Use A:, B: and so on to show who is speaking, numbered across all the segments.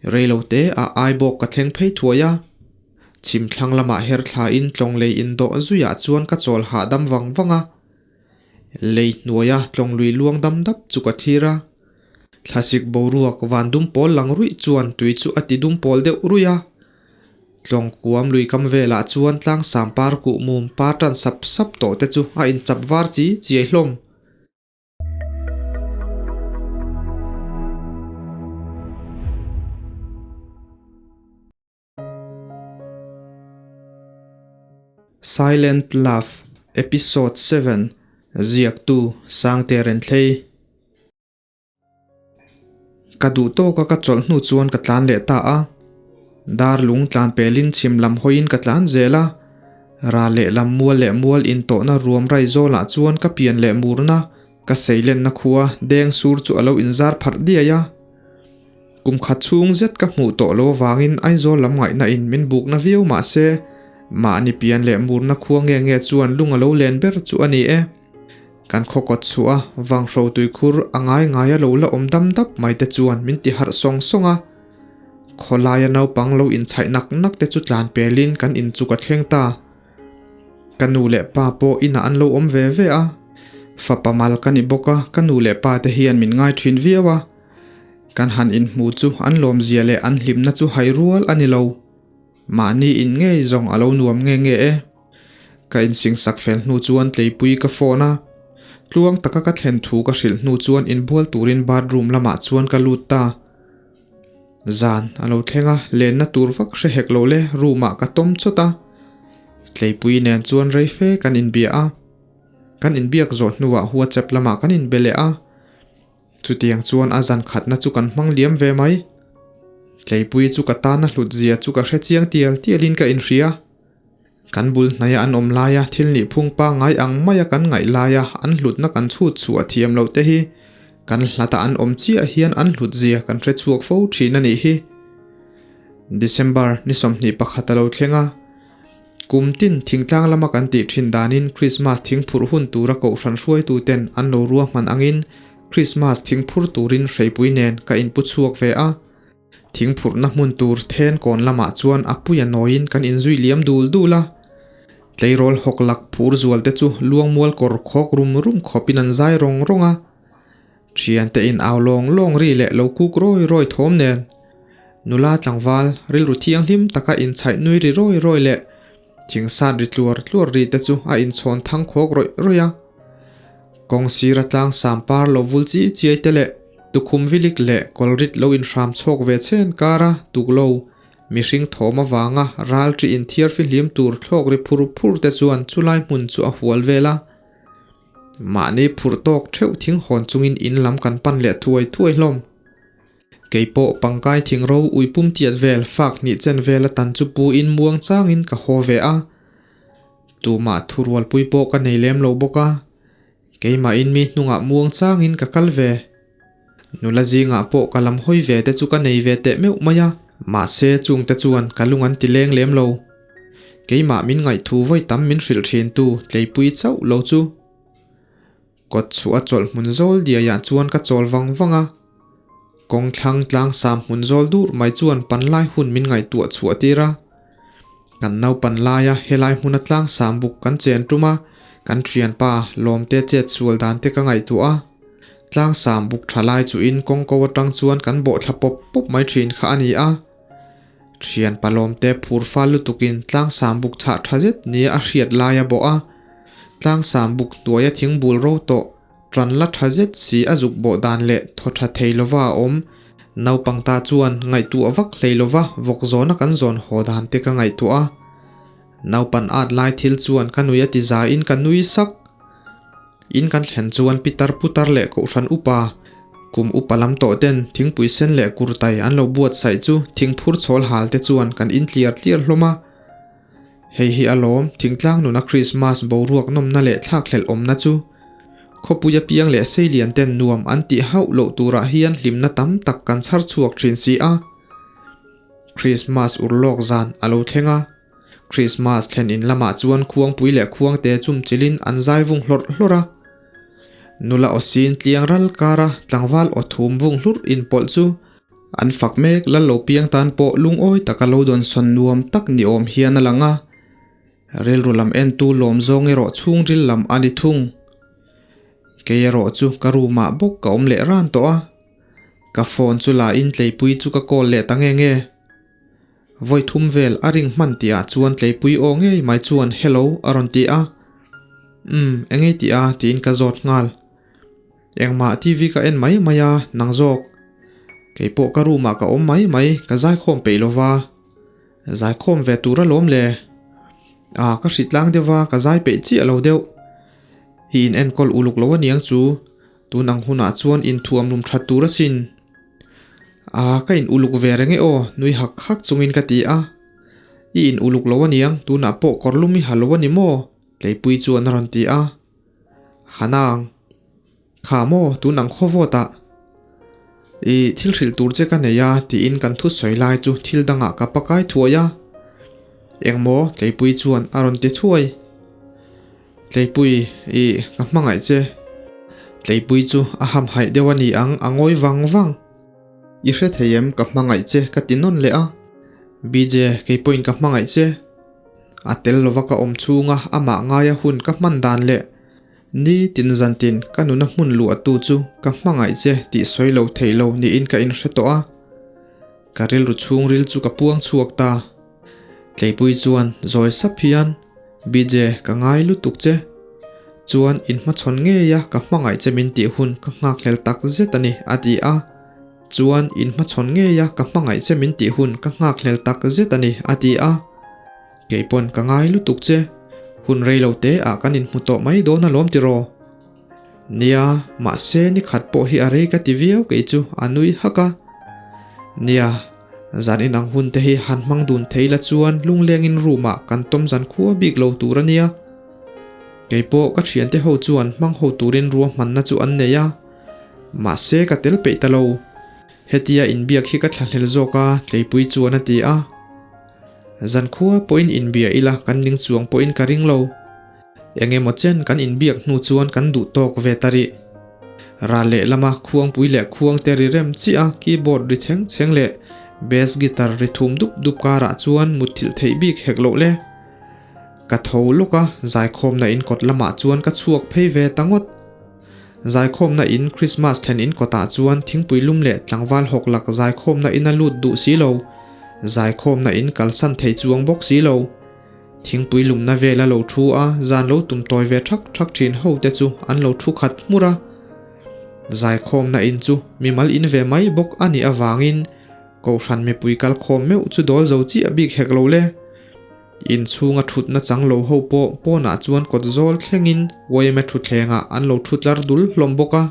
A: Reilote ah Aibawk ka thleng phei thuai a. Chhim thlang lamah her thla in tlawng lei indawh zuiah chuan ka chawl hahdam vang vang a. Lei hnuaia tlawng lui luang dam dap chu ka thlir a. Thlasik boruak van dum pawl lang ruih chuan tui chu a ti dum pawl deuh ruih a. Tlawng kuam lui kam velah chuan tlangsam par kuh mum par tan sap sap tawh te chu a inchap var chi chiai hlawm. Silent Love Episode 7 Ziaktu Sangte Renthlei Ka duh tawka ka chawlh hnu chuan ka tlan leh ta a. Dar lung tlan pelin chhim lam hawiin ka tlan zel a. Ral leh lam mual leh mual intawhna ruam rai zawlah chuan ka pian leh murna ka seilenna khua deng sur chu a lo inzar pharh diai a. Kum khat chhung zet ka hmuh tawh lo avangin Aizawl lam ngaihna in min bukna viau mah se, mahni pian leh murna khua nge nge chuan lung a lo len ber chu a ni e. Kan khaw kawt chhuah a, vanghro tuikhur a ngai ngai a lo la awm dam dap mai te chuan min ti harh sawng sawng a. Khawlaia naupang lo inchhaih nak nak te chu tlan pelin kan inchuk a thleng ta. Ka nu leh pa pawh inah an lo awm ve ve a. Fapa mal ka ni bawk a, ka nu leh pa te hian min ngai thin viau a. Kan han inhmu chu an lawmzia leh an hlimna chu hai rual a ni lo. Mahni in ngei zawng a lo nuam nge nge e. Ka insingsak fel hnu chuan tleipui ka phone a. Tluang taka ka thlen thu ka hrilh hnu chuan inbual turin bathroom lamah chuan ka lut ta. Zan a lo thleng a, lenna tur vak hre hek lo le room ah ka tawm chawt a. Tleipui nen chuan rei fe kan inbia a. Kan inbiak zawh hnuah WhatsApp lamah kan inbe leh a. Chutiang chuan a zan khatna chu kan hmang liam ve mai. Tleipui chu ka tana hlut zia chu ka hre chiang tial tialin ka inhria. Kan bul hnaia an awm laia thil nih phung pangngai ang maia kan ngaih laia an hlutna kan chhut chhuah thiam loh te hi kan hlata an awm chiah hian an hlut zia kan hre chhuak fo thin a nih hi. December ni 21 a lo thleng a. Kum tin thingtlang lama kan tih thin danin Krismas thingphurh hun tura kohhran hruaituten an lo ruahman angin Krismas thingphur turin hreipui nen ka inpu chhuak ve a. Thingphurhna hmun tur then kawn lamah chuan a puia nawiin kan inzui liam dul dul a. Tleirawl hawk lak phur zual te chu luangmual kawr khawk rum rum khawpin an zai rawng rawng a. Thiante in au lawng lawng ri leh lo kuk rawi rawi thawm nen. Nula tlangval rilru thianghlim taka inchhaih nui ri rawi rawi leh thingsat ri tluar tluar ri te chu a inchhawn thang khawk rawih rawih a. Kawng sira tlang sam par lo vul chi chiai te leh tukhum vilik leh kawlrit lo inhram chhawk ve chhen kara tuklo mihring thawm avanga ral ṭi inthiar fihlim tur thlawk ri phur phur te chuan chulai hmun chu a hual vel a. Mahni phurh tawk theuh thing hawn chungin in lam kan pan leh thuai thuai hlawm. Kei pawh pangkai thing ro ui pum tiat vel fak hnih chen vel a tan chu pu in muang changin ka haw ve a. Tumah thurualpui pawh ka nei lem lo bawk a. Keimahin mi hnungah muang changin ka kal ve. Nula zingah pawh ka lam hawi ve te chu ka nei ve teh meuh mai a. Mahse chungte chuan ka lung an ti leng lem lo. Keimah min ngaihthu vawi tam min hrilh thin tu tleipui chauh lo chu. Kawt chhuah a chawlh hmun zawl diaiah chuan ka chawl vang vang a. Kawng thlang tlang sam hmun zawl dur mai chuan panlai hun min ngaihtuah chhuah tir a. Kan naupan laia helai hmuna tlang sam buk kan chen tum a, kan thianpa lawmte chet sual dan te ka ngaihtuah a. Tlang sam buk tha lai chuhin kawng ko atang chuan kan bawh thla pawp pawp mai thin kha a ni a. Thianpa lawmte phur fal lutukin tlang sam buk chhah tha zet nia a hriat lai a bawh a. Tlang sam buk hnuaia thingbul ro tawh Ṭan la ṭha zet si a zuk bawh dan leh thaw ṭha thei lova a awm. Naupang ta chuan ngaihtuah vak hlei lova vawk zawna kan zawn haw dan te ka ngaihtuah a. Naupan at lai thil chuan ka nui a ti zaiin ka nui sak. In kan thlen chuan pitar putar leh kohhran upa, kum upa lam tawh ten thingpui sen leh kurtai an lo buatsaih chu thingphur chhawl hal te chuan kan in tliar tliar hlawm a. Hei hi a lawm, thingtlang nuna Krismas boruak nawmna leh thlakhlelh awmna chu. Khawpui apiang leh seilian ten nuam an tih hauh loh turah hian hlimna tam tak kan chhar chhuak thin si a. Krismas urlawk zan a lo thleng a. Krismas thlen in lamah chuan khuangpui leh khuangte chumchilhin an zai vung hlawrh hlawrh a. Nula awsin tliang ral kara tlangval aw thum vung hlurh inpawlh chu. An fak mek lal lo piang tan pawh lungawi taka lo dawnsawn nuam tak ni awm hian a lang a. Rilru lam entu lawm zawng erawh chhungril lam a ni thung. Kei erawh chu ka room ah bawk ka awm leh ran tawh a. Ka phone chu la in tleipui chu ka call leh ta nge nge. Vawi thum vel a ring hman tih ah chuan tleipui aw ngei mai chuan hello a rawn ti a. Umm engei tih a tiin ka zawt nghal. Engmah TV ka en mai mai a nang zawk. Keipawh ka room ah ka awm mai mai ka zaikhawm peih lova. Zaikhawm ve tur alawm le. Ah ka hrit tlang deuh va ka zai peih chiah lo deuh. I in enkawl uluk lo aniang chu tun ang hunah chuan inthuam lum that tur asin. Ah ka in uluk ve reng e aw nui hak hak chungin ka ti a. I in uluk lo aniang tunah pawh kawr lum i ha lo ani maw? Tleipui chuan a rawn ti a. Hanang. Kha maw tun ang khaw vawt ah I thil hrilh tur che ka nei a tiin kan thu sawi lai chu thil dangah ka pakai thuai a. Engmaw Tleipui chuan a rawn ti thuai. Tleipui i ka hmangaih che. Tleipui chu a hamhaih deuh a ni ang a ngawi vang vang. I hre thei em ka hmangaih che ka ti nawn leh a. BJ kei pawhin ka hmangaih che. A tel lova ka awm chhunga amah ngaia hun ka hman dan leh Ni tin zan tin ka nuna hmun luahtu chu ka hmangaih che tih sawi lo thei lo niin ka inhre tawh a. Ka rilru chhungril chu ka puang chhuak ta. Tleipui chuan zawi sap hian, BJ, ka ngai lutuk che. Chuan inhmachhawn ngeia ka hmangaih che min tih hun ka nghakhlel tak zet a ni, a ti a. Chuan inhmachhawn ngeia ka hmangaih che min tih hun ka nghakhlel tak zet a ni, a ti a. Kei pawn ka ngai lutuk che, hun rei lo te ah kan inhmu tawh mai dawn alawm tiraw? Nia, mahse ni khat pawh hi a rei ka ti viau kei chu a nui hak a. Nia, zan inang hun te hi han hmang dun thei la chuan lunglengin room ah kan tawm zan khua bik lo tur a nia. Kei pawh ka thiante ho chuan hmang ho turin ruahmanna chu an nei a, mahse ka tel peih ta lo. Hetia inbiak hi ka thlahlel zawk a, Tleipui chuan a ti a. Zankhua pawhin inbia ila kan ning chuang pawhin ka ring lo. Eng emaw chen kan inbiak hnu chuan kan duh tawk ve ta rih. Ral leh lama khuangpui leh khuangte ri rem chiah a keyboard ri chheng chheng leh bass guitar ri thum dup dup karah chuan mutthilh theih bik hek loh le. Ka tho lawk a, zaikhawmna in kawt lamah chuan ka chhuak phei ve ta ngawt. Zaikhawmna in Christmas thlen in kawtah chuan thingpui lum leh tlangval hawk lak zaikhawmna in a lut duh si lo. Zaikhawmna in kalsan thei chuang bawk si lo. Thingpui lumna vel a lo thu a, zan lo tum tawi ve thak thak thin ho te chu an lo thu khat hmur a. Zaikhawmna in chu mimal in ve mai bawk a nih avangin Kohhran mipui kalkhawm meuh chu dawl zo chiah bik hek lo le. In chhunga thutna chang lo ho pawh pawnah chuan kawt zawl thlengin yma thutthlengah an lo thu tlar dul hlawm bawk a.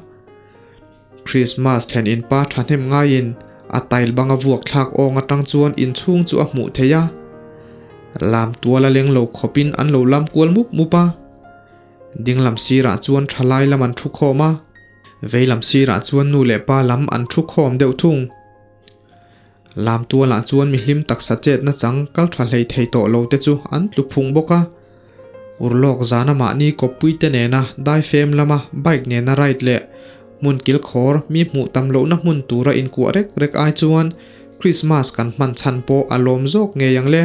A: Christmas thlen in pa thahnem ngaiin a tile banga vuak thlak awng atang chuan in chhung chu a hmuh theih a. Lam tual a leng lo khawpin an lo lam kual mup mup a. Ding lam sirah chuan thalai lam an thu khawm a, vei lam sirah chuan nu leh pa lam an thu khawm deuh thung. Lam tualah chuan mihlim taksa chetna chang kal tha hlei thei tawh lo te chu an tlu phung bawk a. Urlawk zana mahni kawppui te nena daifem lama bike nena ride leh hmun kilkhawr mi hmuh tam lohna hmun tura inkuah rek rek ai chuan Krismas kan hman chhan pawh a lawm zawk ngei ang le.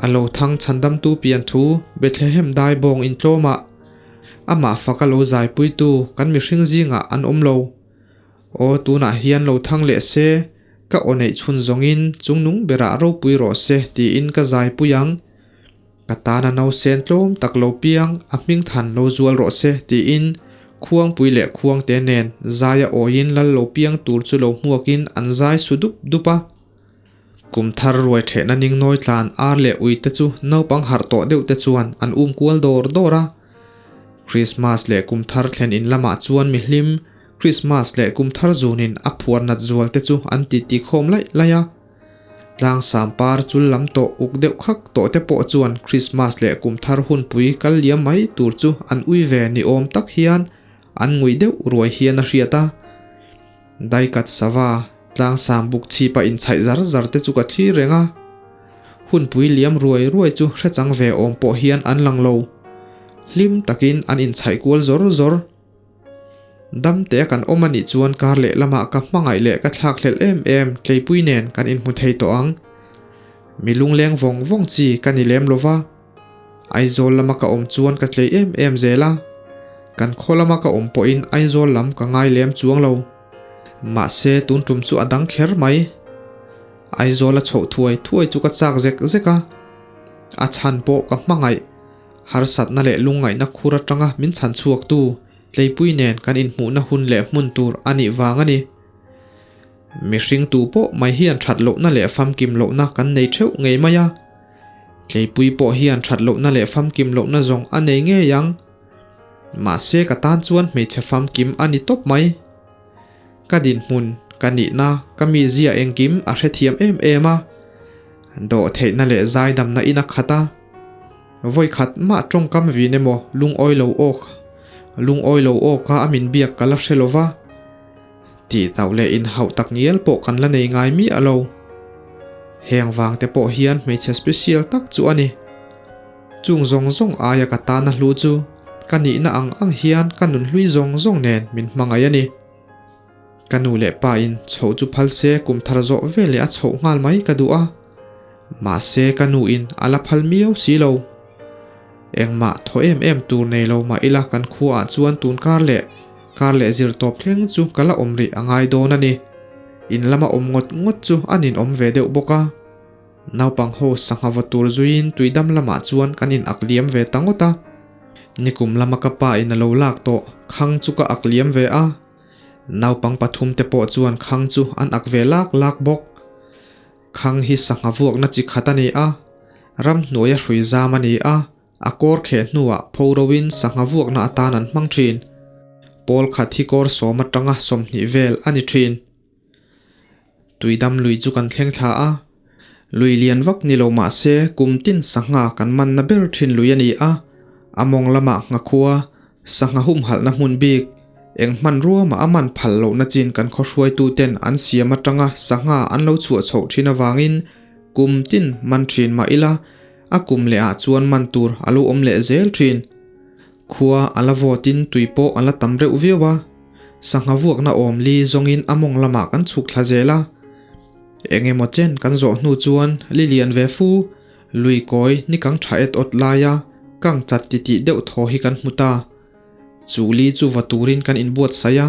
A: A lo thang chhandamtu pian thu Bethlehem dai bawng intlawmah amah faka lo zaipuitu kan mihring zingah an awm lo. Aw tunah hian lo thang leh se, ka aw neih chhun zawngin chungnung berah ropui rawh se tiin ka zai pui ang. Ka tana nausen tlawm tak lo piang a hming than lo zual rawh se tiin khuangpui leh khuangte nen zaia awiin lal lo piang tur chu lo hmuakin an zai su dup dup a. Kum thar ruai thehna ning nawi tlan ar leh ui te chu naupang harh tawh deuh te chuan an um kual dawr dawr a. Krismas leh kum thar thlen in lamah chuan mihlim Krismas leh kum thar zunin a phuar nat zual te chu an titi khawm laih laih a. Tlang sampar chul lam tawh uk deuh khak tawh te pawh chuan Krismas leh kum thar hunpui kal liam mai tur chu an ui ve ni awm tak hian an ngui deuh ruai hian a hriat a. Daikat sava, tlang sam buk chhipa inchhaih zar zar te chu ka thlir reng a. Hunpui liam ruai ruai chu hrechang ve awm pawh hian an lang lo. Hlim takin an inchhaih kual zawr zawr. Damtea kan awm a nih chuan kar leh lamah ka hmangaih leh ka thlakhlelh em em Tleipui nen kan inhmu thei tawh ang. Mi lungleng vawng vawng chi ka ni lem lo va. Aizawl lama ka awm chuan ka tlei em em zel a. Kan khaw lama ka awm pawhin Aizawl lam ka ngai lem chuang lo. Mahse tun tum chu a dang kher mai. Aizawl a chhoh thuai thuai chu ka chak zek zek a. A chhan pawh ka hmangaih. Harsatna leh lungngaihna khur atanga min chhan chhuaktu Tleipui nen kan inhmuhna hun leh hmun tur a nih vang a ni. Mihring tu pawh mai hian that lohna leh famkim lohna kan nei theuh ngei mai a. Tleipui pawh hian that lohna leh famkim lohna zawng a nei ngei ang. Mahse ka tan chuan hmeichhe famkim a ni tawp mai. Ka dinhmun, ka nihna, ka mizia engkim a hrethiam em em a. Dawhtheihna leh zaidamna in a khat a. Vawi khat mah tawngkam vin emaw lungawi lo awk, lungawi lo awka a min biak ka la hre lo va. Tih tauh leh inhauh tak ngial pawh kan la nei ngai miah lo. Heng vang te pawh hian hmeichhe special tak chu a ni. Chung zawng zawng aia ka tana hlu chu ka nihna ang ang hian ka nunhlui zawng zawng nen min hmangaih a ni. Ka nu leh pa in chhoh chu phal se kum thar zawh veleh a chhoh nghal mai ka duh a. Mahse ka nu in a la phal miau si lo. Engmah thaw em em tur nei lo mah ila kan khua ah chuan tun kar leh kar leh zir tawp thleng chu ka la awm rih a ngai dawn a ni. In lama awm ngawt ngawt chu a ninawm ve deuh bawk a. Naupang ho sangha va tur zuiin tuidam lamah chuan kan in ak liam ve ta ngawt a. Nikum lama ka pa in a lo lak tawh khang chu ka ak liam ve a. Naupang pathum te pawh chuan khang chu an ak ve lak lak bawk. Khang hi sangha vuakna chi khat a ni a, ramhnuaia hrui zam a ni a, a kawr kheh hnuah pho roin sangha vuakna atan an hmang thin. Pawl khat hi kawr sawm atanga 20 vel a ni thin. Tuidam lui chu kan thleng thla a, lui lian vak ni lo mah se kum tin sangha kan manna ber thin lui a ni a, a mawng lamah nghakhua, sangha humhalhna hmun bik, eng hmanrua mah a man phal lohna chin kan khaw hruaituten an siam atanga sangha an lo chhuah chhoh thin avangin kum tin man thin mah ila a kum leh ah chuan man tur a lo awm leh zel thin. Khua a la vawtin tui pawh a la tam reuh viau a, sangha vuakna awm li zawngin a mawng lamah kan chhuk thla zel a. Eng emaw chen kan zawh hnu chuan li lian ve fu, lui kawi ni kang tha et awt laia kang chat titih deuh thaw hi kan hmu ta. Chu li chu va turin kan inbuatsaih a,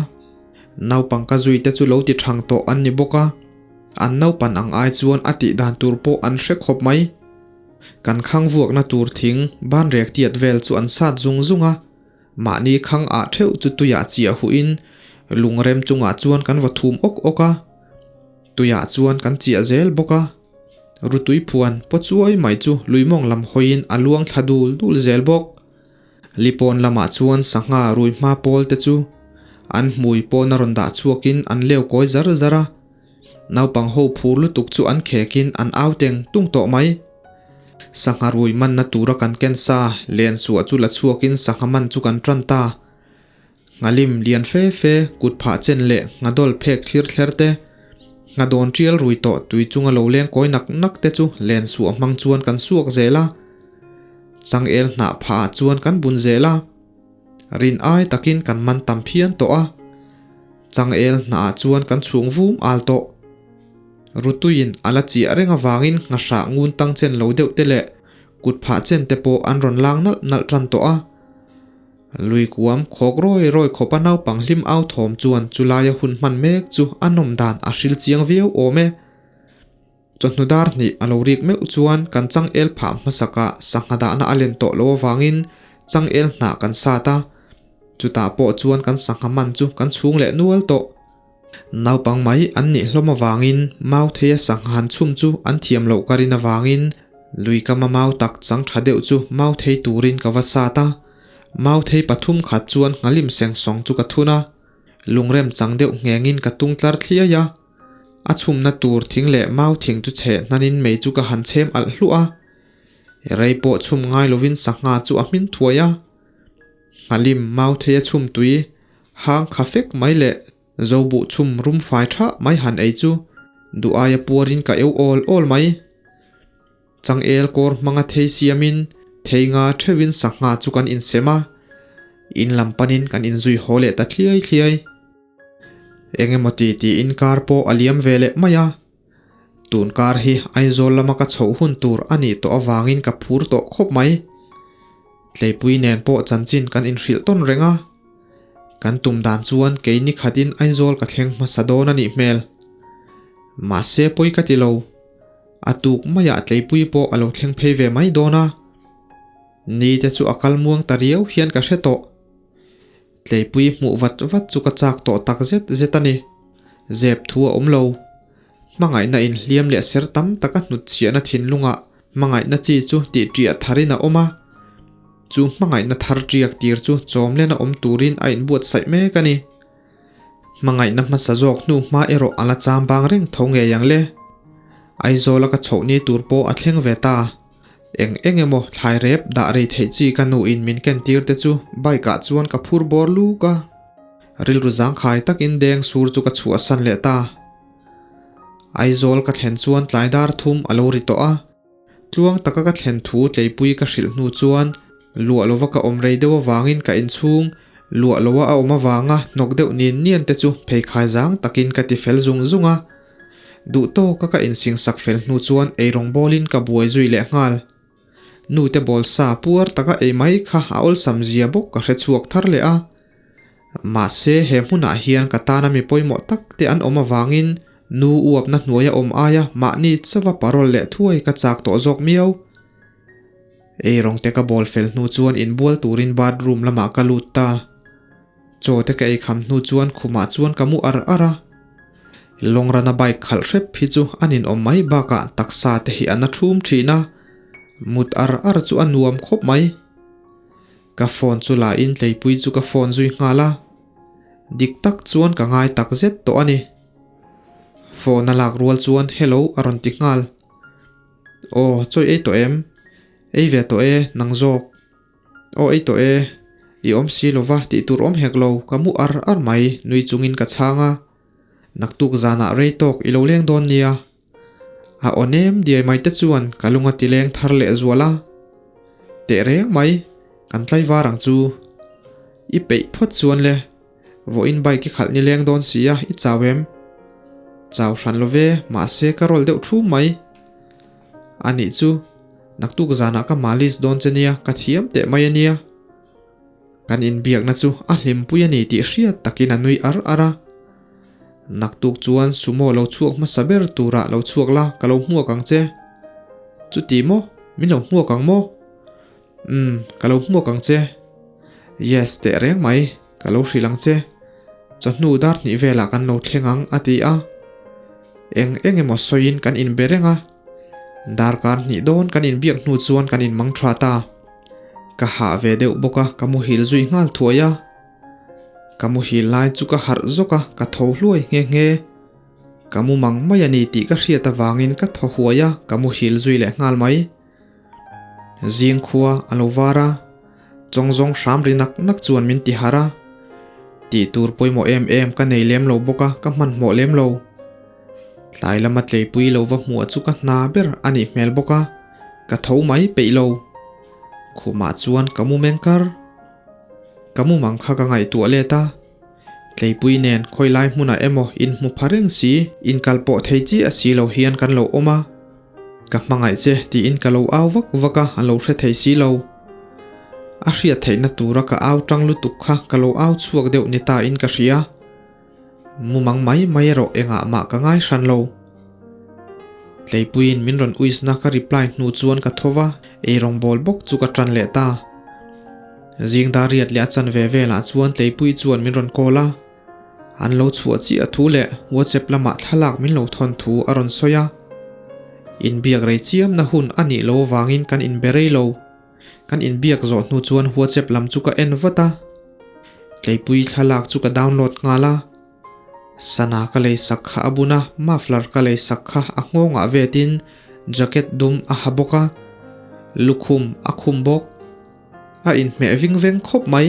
A: naupang ka zui te chu lo ti thang tawh an ni bawk a, an naupan ang ai chuan a tih dan tur pawh an hre khawp mai. Kan khang vuakna tur thing banrek tiat vel chu an sat zung zung a, mahni khang ah theuh chu tuiah chiah huhin lungrem chungah chuan kan va thum awk awk a, tuiah chuan kan chiah zel bawk a, rutui phuan paw chuai mai chu luimawng lam hawiin a luang thla dul dul zel bawk. Lipawn lamah chuan sangha rui hma pawl te chu an hmui pawn a rawn dah chhuakin an leu kawi zar zar a, Naupang ho phur lutuk chu an khekin an au teng tung tawh mai. Sangha rui manna tura kan ken sa len suah chu la chhuakin sangha man chu kan tan ta. Nghalim lian fe fe, kut phah chen leh nghadawl phek thlir thler te, nghadawn tial rui tawh tui chunga lo leng kawi nak nak te chu len suah hmang chuan kan suak zel a. Changel hnah phah ah chuan kan bun zel a. Rin ai takin kan man tam phian tawh a. Changel hnah ah chuan kan chhung vum al tawh. Rutuiin a la chiah reng avangin nghahrah ngun tang chen lo deuh te leh kut phah chen te pawh an rawn lang nalh nalh tan tawh a. Lui kuam khawk rawi rawi khawpa naupang hlim au thawm chuan chulaia hun hman mek chu a nawm dan a hril chiang viau awm e. Chawhnu dar hnih a lo rik meuh chuan kan changel phah hmasakah sangha dahna a len tawh lo avangin changel hnah kan sat a, chutah pawh chuan kan sangha man chu kan chhung leh nual tawh. Naupang mai an nih hlawm avangin mau theia sangha han chhum chu an thiam loh ka rin avangin lui kama mau tak chang tha deuh chu mau thei turin ka va sat a, mau thei pathum khat chuan nghalim seng sawng chu ka thun a, lungrem chang deuh nghengin ka tung tlar thliai a. A chhumna tur thing leh mau thing chu chheh hnanin mei chu ka han chhem alh hluah a. Rei pawh chhum ngai lovin sangha chu a hmin thuai a. Nghalim mau thei a chhum tui hang kha fek mai leh zobuh chhum rum fai tha mai han ei chu duh aia puarin ka eu awl awl mai. Changel kawr hmanga thei siamin thei nga theuhin sangha chu kan insem a. In lam panin kan inzui haw leh ta thliai thliai. Eng emaw ti tiin kar pawh a liam ve leh mai a. Tun kar hi Aizawl lama ka chhoh hun tur a nih tawh avangin ka phur tawh khawp mai. Tleipui nen pawh chanchin kan inhrilh tawn reng a. Kan tum dan chuan kei ni khatin Aizawl ka thleng hmasa dawn a nih hmel. Mahse pawi ka ti lo. A tuk maiah Tleipui pawh a lo thleng phei ve mai dawn a. Ni te chu a kal muang ta riau hian ka hre tawh. Tleipui hmuh vat vat chu ka chak tawh tak zet zet a ni. Zep thu a awm lo. Hmangaihna inhliam leh ser tam taka hnutchhiahna thinlungah hmangaihna chi chu tih ṭiah tharin a awm a. Chu hmangaihna thar ṭiak tir chu chawmlena awm turin a inbuatsaih mek a ni. Hmangaihna hmasa zawk hnu hma erawh a la cham bang reng tho ngei ang le. Aizawla ka chhoh ni tur pawh a thleng ve ta. Eng eng emaw thlai rep dah rei theih chi ka nuin min ken tir te chu bike ah chuan ka phur bawr luk a. Rilru zangkhai takin deng sur chu ka chhuahsan leh ta. Aizawl ka thlen chuan tlai dar thum a lo ri tawh a. Tluang taka ka thlen thu tleipui ka hrilh hnu chuan luah lova ka awm rei deuh avangin ka inchhung luah loa a awm avanga hnawk deuh nin nian te chu pheikhai zang takin ka ti fel zung zung a. Duh tawka ka insingsak fel hnu chuan eirawng bawlin ka buai zui leh nghal. Nute bawl sa puar taka ei mai kha a awlsam zia bawk ka hre chhuak thar leh a. Mahse he hmunah hian ka tana mi pawimawh tak te an awm avangin nu uapna hnuaia awm aia mahni chauva parol leh thuai ka chak tawh zawk miau. Eirawng te ka bawl fel hnu chuan inbual turin bathroom lamah ka lut ta. Chaw te ka ei kham hnu chuan khumah chuan ka mu ar ar a. Long run a bike khalh hrep hi chu a ninawm mai bakah taksa te hi a na thum thin a, mut ar ar chu a nuam khawp mai. Ka phone chu la in tleipui chu ka phone zui nghal a, dik tak chuan ka ngai tak zet tawh a ni. Phone a lak rual chuan hello a rawn ti nghal. Aw chawi ei tawh em? Ei ve tawh e, nang zawk. Aw ei tawh e, i awm si lo va tih tur awm hek lo, ka mu ar ar mai, nui chungin ka chhang a. Naktuk zanah rei tawk i lo leng dawn nia. A aw nem diai mai te chuan ka lung a ti leng thar leh zual a. Teh reng mai, kan tlaivar ang chu. I peih phawt chuan le, vawiin bike i khalh ni leng dawn si a, i chau em? Chau hran lo ve, mahse ka rawl deuh thu mai. A nih chu, naktuk zanah ka malis dawn che nia, ka thiam teh mai a nia. Kan inbiakna chu a hlimpui a ni tih hriat takin a nui ar ar a. Naktuk chuan sumo lo chhuak hmasa ber turah lo chhuak la, ka lo hmuak ang che. Chuti maw? Min lo hmuak ang maw? Umm, ka lo hmuak ang che. Yes, teh reng mai, ka lo hrilh ang che. Chawhnu dar hnih velah kan lo thleng ang, a ti a. Eng eng emaw sawiin kan inbe reng a. Darkar hnih dawn kan inbiak hnu chuan kan inmang tha ta. Ka hah ve deuh bawk a, ka muhil zui nghal thuai a. Ka muhil lai chu ka harh zawk a, ka tho hluai nghe nghe. Ka mu mang mai a ni tih ka hriat avangin ka thaw huai a, ka muhil zui leh nghal mai. Zing khua a lo var a, chawng zawng hram ri nak nak chuan min ti harh a. Tih tur pawimawh em em ka nei lem lo bawk a, ka hmanhmawh lem lo. Tlai lama tleipui lo va hmuh chu ka hna ber a nih hmel bawk a, ka tho mai peih lo. Khumah chuan ka mu meng kar. Ka mu mang kha ka ngaihtuah let a. Tleipui nen khawi lai hmunah emaw inhmu pha reng si, inkal pawh thei chiah si lo hian kan lo awm a. Ka hmangaih che tiin ka lo au vak vak a, a lo hre thei si lo. A hriat theihna tura ka au tang lutuk kha ka lo au chhuak deuh ni ta in ka hria. Mumang mai mai erawh engah mah ka ngai hran lo. Tleipuiin min rawn uisna ka reply hnu chuan ka tho va, eirawng bawl bawk chu ka tan leh ta. Zing dar riat leh a chanve velah chuan Tleipui chuan min rawn call a. An lo chhuah chiah thu leh WhatsApp lamah thlalak min lo thawn thu a rawn sawi a. Inbiak rei chiamna hun a nih lo avangin kan inbe rei lo. Kan inbiak zawh hnu chuan WhatsApp lam chu ka en vat a. Tleipui thlalak chu ka download nghal a. Sana ka lei sak kha a bun a, muffler ka lei sak kha a nghawngah vetin jacket dum a ha bawk a, lukhum a khum bawk. A inhmeh ving veng khawp mai.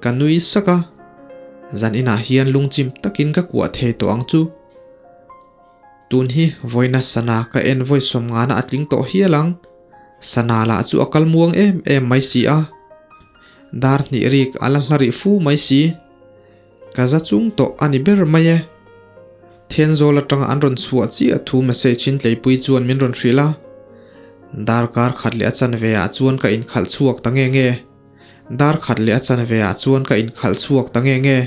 A: Ka nui sak a, zan inah hian lungchim takin ka kuah thei tawh ang chu. Tun hi vawiina sana ka en vawi sawmngana a tling tawh hial ang. Sana lah chu a kal muang em em mai si a. Dar hnih rik a la hla rih fu mai si. Ka za chung tawh a ni ber mai e. Thenzawl atanga an rawn chhuah chiah thu message in Tleipui chuan min rawn hrilh a. Darkar khat leh a chanve ah chuan ka inkhalh chhuak ta nge nge. Dar khat leh a chanve ah chuan ka inkhalh chhuak ta nge nge.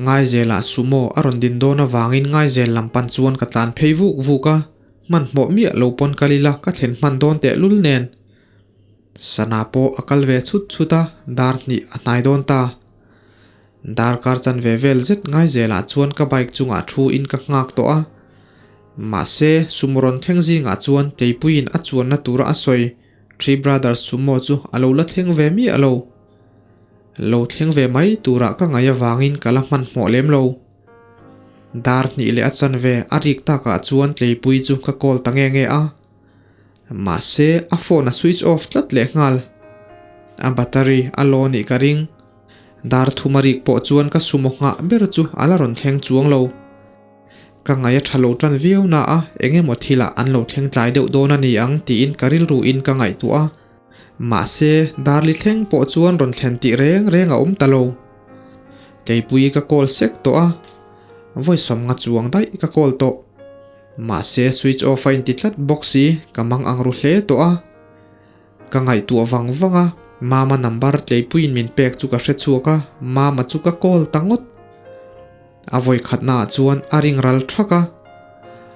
A: Ngaizelah sumo a rawn din dawn avangin Ngaizel lam pan chuan ka tlan phei vuk vuk a, hmanhmawh miah lo pawn kal ila ka thlen hman dawn tehlul nen. Sana pawh a kal ve chhut chhut a, dar hnih a hnai dawn ta. Darkar chanve vel zet Ngaizelah chuan ka bike chungah thu in ka nghak tawh a. Mahse, sumo rawn thleng zingah chuan Teipuiin a chuanna tura a sawi Three Brothers sumo chu a lo la thleng ve miah lo. Lo thleng ve mai turah ka ngaih avangin ka la hmanhmawh lem lo. Dar hnih leh a chanve a rik takah chuan Tleipui chu ka call ta nge nge a. Mahse, a phone a switch off tlat leh nghal. A battery a low nih ka ring. Dar thum a rik pawh chuan ka sumo nghah ber chu a la rawn thleng chuang lo. Ka ngaih a tha lo tan viau na a, eng emaw thilah an lo thleng tlai deuh dawn a ni ang tiin ka rilruin ka ngaihtuah a. Mahse, Darli thleng pawh chuan rawn thlen tih reng reng a awm ta lo. Keipui ka call sek tawh a, vawi sawmnga chuang daih ka call tawh. Mahse, switch off a inti tlat bawk si, ka mang ang ru hle tawh a. Ka ngaihtuah vang vang a, Mama number Tleipuiin min pek chu ka hre chhuak a, Mama chu ka call ta ngawt. A vawi khatnaah chuan a ring ral thak a.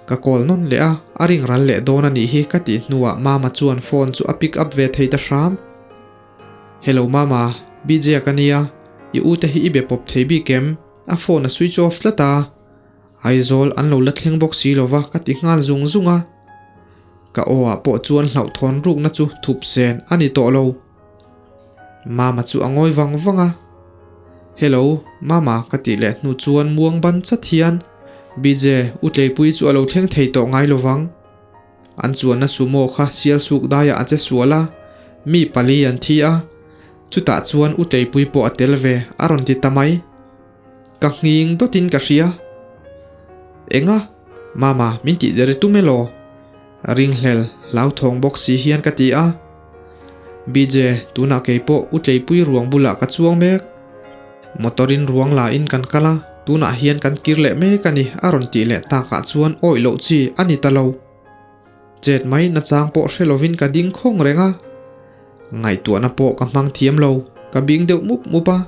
A: Ka call nawn leh a, a ring ral leh dawn a nih hi ka tih hnuah Mama chuan phone chu a pick up ve thei ta hram. Hello Mama, BJ a ka nia, i u te hi i be pawp thei bik em? A phone a switch off tlat a. Aizawl an lo la thleng bawk si lova ka ti nghal zung zung a. Ka aw ah pawh chuan hlauhthawn rukna chu thup sen a ni tawh lo. Mama chu a ngawi vang vang a. Hello, Mama ka tih leh hnu chuan muang ban chat hian BJ, u Tleipui chu a lo thleng thei tawh ngai lovang. An chuanna sumo kha sial suk daiah a che sual a, mi pali an thi a. Chutah chuan u Tleipui pawh a tel ve a rawn ti ta mai. Ka nghing dawtin ka hria. Enga? Mama, min tih der i tum elaw? Ringhlel, hlauthawng bawk si hian ka ti a. BJ, tunah kei pawh u Tleipui ruang bulah ka chuang mek. Motor-in ruang la in kan kal a, tunah hian kan kir leh mek a ni a rawn tih leh takah chuan awih loh chi a ni ta lo. Chet mai nachang pawh hre lovin ka ding khawng reng a. Ngaihtuahna pawh ka hmang thiam lo, ka bing deuh mup mup a.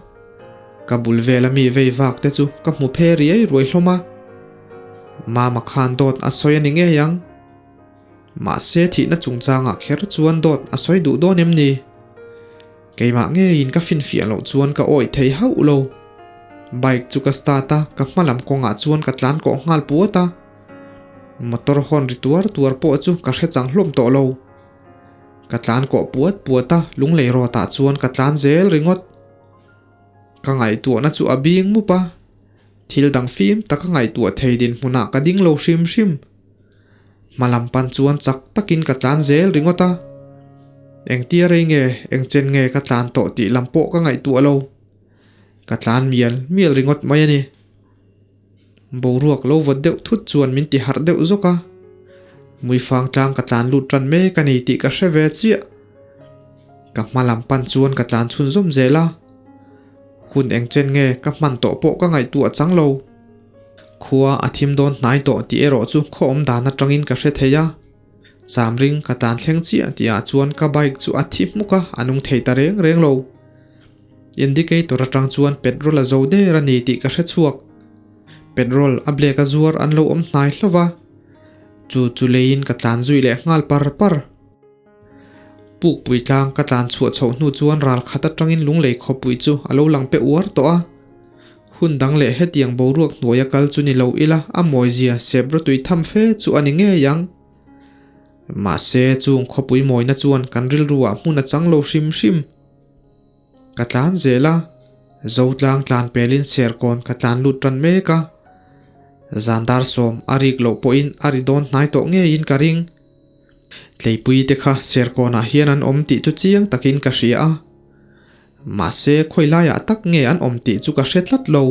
A: Ka bul vela mi vei vak te chu ka hmu phe riai ruai hlawm a. Mama khan dawt a sawi a ni ngei ang. Mahse thihna chungchangah kher chuan dawt a sawi duh dawn em ni? Keimah ngeiin ka finfiah loh chuan ka awih thei hauh lo. Bike chu ka start a, ka hma lam kawngah chuan ka tlan kawh nghal puat a. Motor hawn ri tuar tuar pawh chu ka hre chang hlawm tawh lo. Ka tlan kawh puat puat a, lunglei rawtah chuan ka tlan zel ringawt. Ka ngaihtuahna chu a bing mup a, thil dang fim taka ngaihtuah thei dinhmunah ka ding lo hrim hrim. Hma lam pan chuan chak takin ka tlan zel ringawt a, engtia rei nge, engchen nge ka tlan tawh tih lam pawh ka ngaihtuah lo. Ka tlan mial mial ringawt mai a ni. Boruak lo vawt deuh thut chuan min ti harh deuh zawk a, Muifang tlang ka tlan lut tan mek a ni tih ka hre ve chiah. Ka hma lam pan chuan ka tlan chhun zawm zel a, hun eng chen nge ka hman tawh pawh ka ngaihtuah chang lo. Khua a thim dawn hnai tawh tih erawh chu khaw awm dan atangin ka hre thei a, Chamring ka tlan thleng chiah tihah chuan ka bike chu a thi hmuk a, a nung thei ta reng reng lo. Indicator atang chuan petrol a zo der a ni tih ka hre chhuak. Petrol a blek a zuar an lo awm hnai hlauh a, chu chu leiin ka tlan zui leh nghal par par. Pukpui tlang ka tlan chhuah chhoh hnu chuan ral khat atangin lunglei khawpui chu a lo lang pe uar tawh a. Hun dang leh hetiang boruak hnuaia kal chu ni lo ila a mawizia sep rawtui tham fe chu a ni ngei ang. Mahse chung khawpui mawina chuan kan rilruah hmun a chang lo hrim hrim. Ka tlan zel a, Zotlang tlan pelin Serkawn ka tlan lut tan mek a. Zandar sawm a rik loh pawhin a ri dawn hnai tawh ngeiin ka ring. Tleipui te kha Serkawnah hian an awm tih chu chiang takin ka hria a. Mahse khawi laiah tak nge an awm tih chu ka hre tlat lo.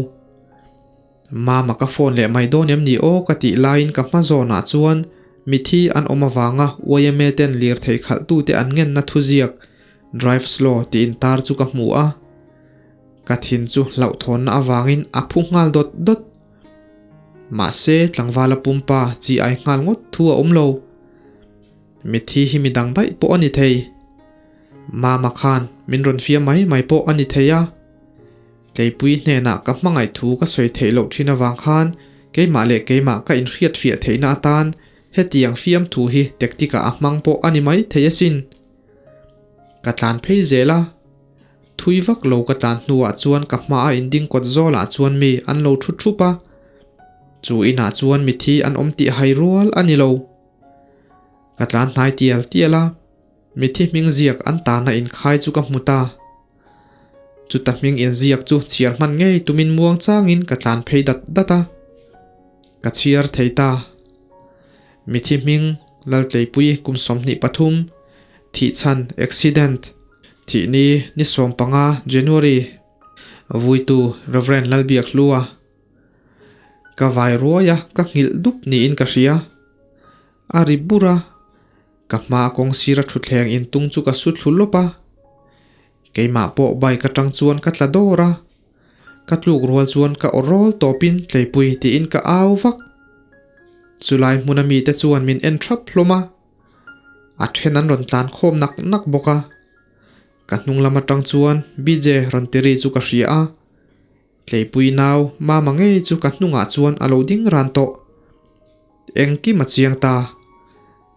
A: Mama ka phone leh mai dawn em ni aw ka tih laiin ka hma zawnah chuan mithi an awm avanga yma ten lirthei khalhtute an ngenna thuziak. Drive slow tih intar chu ka hmu a. Ka thin chu hlauhthawnna avangin a phu nghal dawt dawt. Mahse, tlangvala pumpa chi ai nghal ngawt thu a awm lo. Mitthi hi midang daih pawh a ni thei. Mama khan min rawn fiam mai mai pawh a ni thei a. Tleipui hnenah ka hmangaih thu ka sawi theih loh thin avang khan keimah leh keimah ka inhriatfiah theihna atan hetiang fiamthu hi tactic-ah a hmang pawh a ni mai thei asin. Ka tlan phei zel a, thui vak lo ka tlan hnuah chuan ka hmaah inding kawt zawlah chuan mi an lo thu thup a, chu inah chuan mithi an awm tih hai rual a ni lo. Ka tlan hnai tial tial a, mithi hming ziak an tarna inkhai chu ka hmu ta. Chuta hming inziak chu chhiar hman ngei tumin muang changin ka tlan phei dat dat a, ka chhiar thei ta. Mithi hming Laltleipui kum 23, thihchhan accident, thihni ni 15 January, vuitu Rev Lalbiakhlua. Ka vai ruai a, ka nghilh dup niin ka hria. A ri bur a, ka hma kawng sira thutthleng intung chu ka su thlu lawp a. Keimah pawh bike atang chuan ka tla dawr a. Ka tluk rual chuan ka aw rawl tawpin Tleipui tiin ka au vak. Chulai hmuna mite chuan min en thap hlawm a. A then an rawn tlan khawm nak nak bawk a. Ka hnung lam atang chuan BJ rawn ti ri chu ka hria a. Tleipui nau mama ngei chu ka hnungah chuan a lo ding ran tawh. Engkim a chiang ta.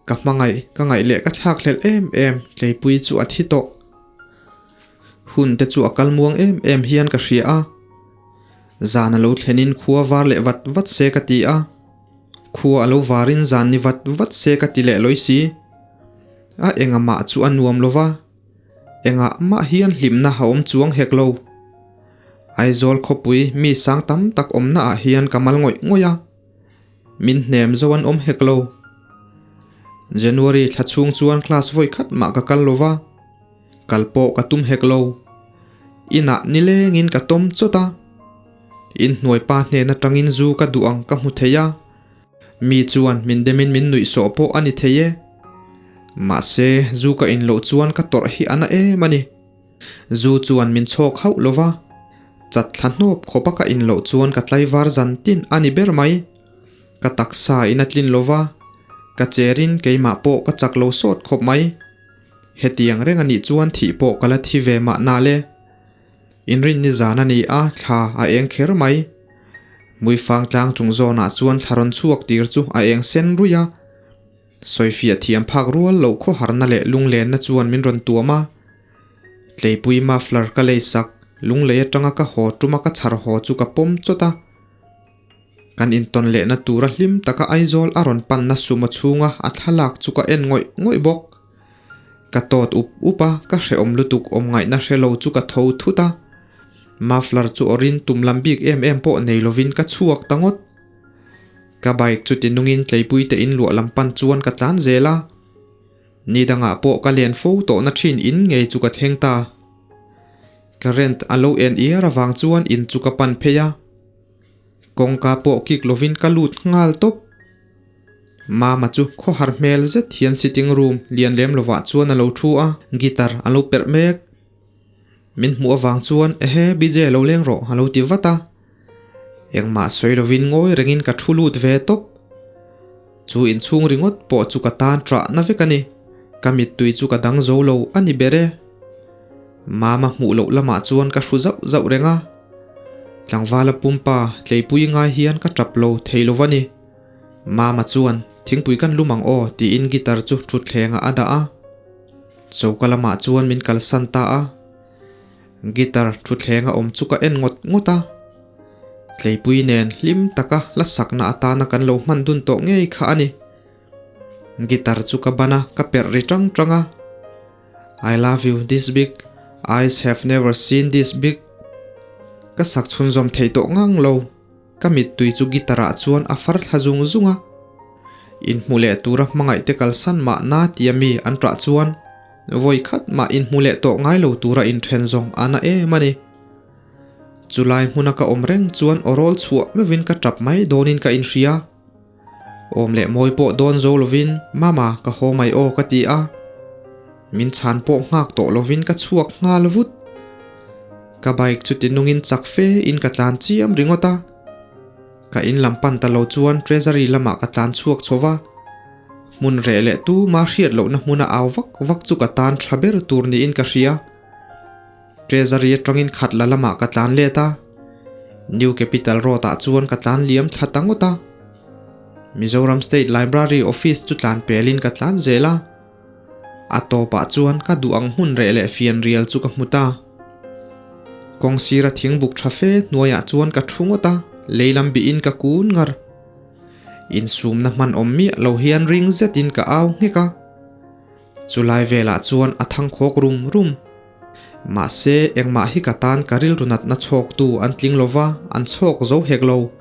A: Ka hmangaih, ka ngaih leh ka thlak hlelh em em Tleipui chu a thi tawh. Hun te chu a kal muang em em hian ka hria a. Zan a lo thlenin khua var leh vat vat se ka ti a. Khua a lo varin zan ni vat vat se ka ti leh lawi si. A enga mah chu a nuam lo va. Engah mah hian hlimna a awm chuang hek lo. Aizawl khawpui mi sang tam tak awmna ah hian ka mal ngawih ngawih a. Min hnem zo an awm hek lo. January thla chhung chuan class vawi khat mah ka kal lo va, kal pawh ka tum hek lo. Inah nilengin ka tawm chawt a. Inhnuai pa hnen atangin zu ka duh ang ka hmu thei a. Mi chuan min demin min nuih sawh pawh a ni thei e. Mahse, zu ka in loh chuan ka tawrh hi a na em a ni. Zu chuan min chhawk hauh lo va, chat thla hnawp khawpa ka in loh chuan ka tlaivar zan tin a ni ber mai. Ka taksa in a tlin lo va, ka cherin keimah pawh ka chak lo sawt khawp mai. Hetiang reng a nih chuan thih pawh ka la thi ve mahna le. Inrinni zan a ni a, thla a eng kher mai. Hmuifang tlang chung zawnah chuan thla rawn chhuak tir chu a eng sen ruih a. Sawifiah thiam phak rual loh khawharna leh lunglenna chuan min rawn tuam a. Tleipui muffler ka lei sak, lunglei atanga ka haw tuma ka chhar haw chu ka pawm chawt a. Kan intawn lehna tura hlim taka Aizawl a rawn panna sumo chhunga a thlalak chu ka en ngawih ngawih bawk. Ka tawt up up a, ka hrehawm lutuk awm ngaihna hre lo chu ka tho thut a. Muffler chu awrin tum lam bik em em pawh nei lovin ka chhuak ta ngawt. Ka bike chu ti nungin tleipui te in luah lam pan chuan ka tlan zel a. Ni dangah pawh ka len fo tawhna thin in ngei chu ka thleng ta. Current a lo en iar avang chuan in chu ka pan phei a. Kawngka pawh kik lovin ka lut nghal tawp. Mama chu khawhar hmel zet hian sitting room lian lem lovah chuan a lo thu a, guitar a lo perh mek. Min hmuh avang chuan ehe BJ lo leng rawh a lo ti vat a. Engmah sawi lovin ngawi rengin ka thu lut ve tawp. Chu inchhung ringawt pawh chu ka tan ṭah na vek a ni. Ka mittui chu ka dang zo lo a ni ber e. Mama hmuh loh lamah chuan ka hru zauh zauh reng a. Tlangvala pumpa tleipui ngai hian ka ṭap lo thei lo va ni. Mama chuan thingpui kan lum ang aw tiin guitar chu thutthlengah a dah a. Choka lamah chuan min kalsan ta a. Guitar thutthleng a awm chu ka en ngawt ngawt a. Tleipui nen hlim taka hla sakna atana kan lo hman dun tawh ngei kha a ni. Guitar chu ka ban a, ka perh ri tang tang a. I love you this big, eyes have never seen this big. Ka sak chhunzawm thei tawh ngang lo. Ka mittui chu guitar ah chuan a far thla zung zung a. Inhmu leh tura hmangaih te kalsan mah na tia mi an ṭah chuan vawi khat mah inhmu leh tawh ngai lo tura inṭhen zawng a na em a ni. Chulai hmuna ka awm reng chuan aw rawl chhuah meuhin ka ṭap mai dawnin ka inhria. Awm leh mawi pawh dawn zo lovin Mama ka haw mai aw ka ti a. Min chhan pawh nghak tawh lovin ka chhuak nghal vut. Ka bike chu tinungin chak fe in ka tlan chiam ringawt a. Ka in lam pan ta lo chuan Treasury lamah ka tlan chhuak chho va. Hmun reh leh tuma hriat lohna hmuna au vak vak chu ka tan tha ber tur niin ka hria. Treasury atangin khat la lamah ka tlan let a. New Capital Road ah chuan ka tlan liam thla ta ngawt a. Mizoram State Library Office chu tlan pelin ka tlan zel a. A tawpah chuan ka duh ang hmun reh leh fianrial chu ka hmu ta. Kawng sira thingbuk tha fe hnuaiah chuan ka thu ngawt a, lei lam bihin ka kun ngar. Insumna hman awm miah lo hian ring zetin ka au nghek a. Chulai velah chuan a thangkhawk rum rum. Mahse, engmah hi ka tan ka rilru natna chhawktu an tling lova, an chhawk zo hek lo.